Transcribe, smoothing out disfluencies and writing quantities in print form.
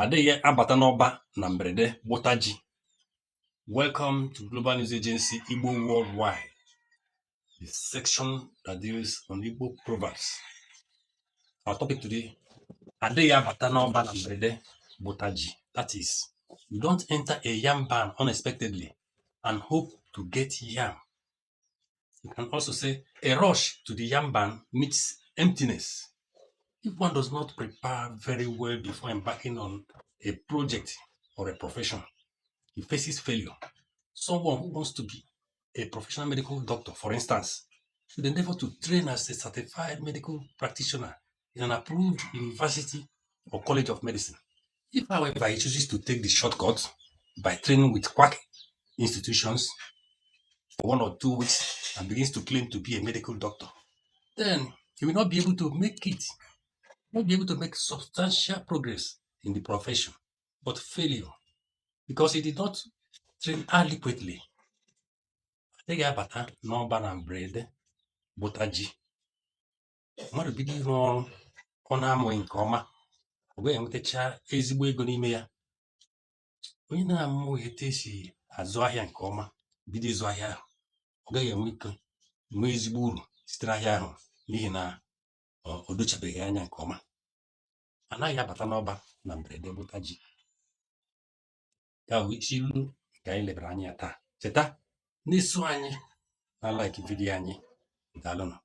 Adịghị abata n'ọba na mberede gbụta ji. Welcome to Global News Agency Igbo Worldwide, the section that deals on Igbo proverbs. Our topic today, adịghị abata n'ọba na mberede gbụta ji. That is, you don't enter a yam barn unexpectedly and hope to get yam. You can also say a rush to the yam barn meets emptiness. If one does not prepare very well before embarking on a project or a profession, he faces failure. Someone who wants to be a professional medical doctor, for instance, should endeavor to train as a certified medical practitioner in an approved university or college of medicine. If, however, he chooses to take the shortcut by training with quack institutions for 1 or 2 weeks and begins to claim to be a medical doctor, then he will not be able to make it, not be able to make substantial progress in the profession, but failure because he did not train adequately. Adịghị abata n'ọba na mberede gbụta ji. Mmadụ bido ịrụ ọrụ ọ na-amụghị nke ọma, ọ gaghị enwetacha ezigbo ego n'ime ya. Onye na-amụghị etu esi azụ ahịa nke ọma bido ịzụ ahịa ahụ, ọ gaghị enwe ike nwee ezigbo uru site n'ahịa ahụ n'ihi na o dochabeghị anya nke ọma. Anaghị abata n'ọba na mberede gbụta ji. Ya bụ isi ilu nke anyị lebara anya taa. Cheta na-eso anyị na like video anyị. Daalụnụ.